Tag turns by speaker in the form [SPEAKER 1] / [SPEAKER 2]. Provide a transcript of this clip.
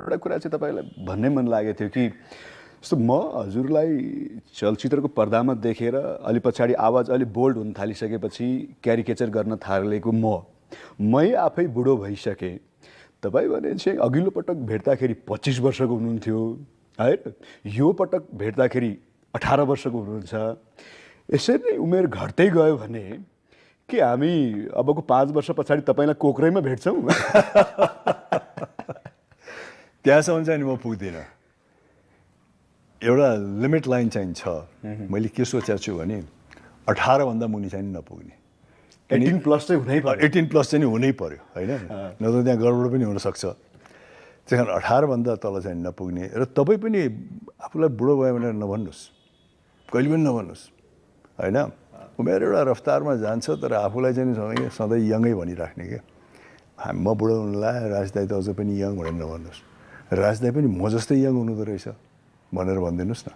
[SPEAKER 1] एउटा कुरा चाहिँ तपाईँलाई भन्नै मन लागेको थियो कि जस्तो म हजुरलाई चलचित्रको पर्दामा देखेर अलि पछाडि आवाज अलि बोल्ड हुन थालिसकेपछि क्यारिकेचर गर्न थालेको मै आफै बुढो भइसकेँ। तपाईँ भने चाहिँ अघिल्लो पटक भेट्दाखेरि 25 वर्षको हुनुहुन्थ्यो है, यो पटक भेट्दाखेरि 18 वर्षको हुनुहुन्छ। यसरी नै उमेर घट्दै गयो भने के हामी अबको 5 वर्ष पछाडि तपाईँलाई कोक्रेमा भेट्छौँ?
[SPEAKER 2] त्यहाँसम्म चाहिँ म पुग्दिनँ। एउटा लिमिट लाइन चाहिँ छ। मैले के सोचेको छु भने 18 भन्दा मुनि चाहिँ नपुग्ने।
[SPEAKER 1] 18 प्लस चाहिँ हुनै पर्यो।
[SPEAKER 2] 18 प्लस चाहिँ हुनै पर्यो होइन, नत्र त्यहाँ गडबड पनि हुनसक्छ। त्यही कारण 18 भन्दा तल चाहिँ नपुग्ने। र तपाईँ पनि आफूलाई बुढो भयो भनेर नभन्नुहोस्, कहिले पनि नभन्नुहोस् होइन। उमेर एउटा रफ्तारमा जान्छ, तर आफूलाई चाहिँ सधैँ यङै भनिराख्ने क्या। म बुढो हुनुला राज दाइ त अझ पनि यङ भनेर नभन्नुहोस्, राज दाइ पनि म जस्तै यङ हुनुहुँदो रहेछ भनेर भनिदिनुहोस् न।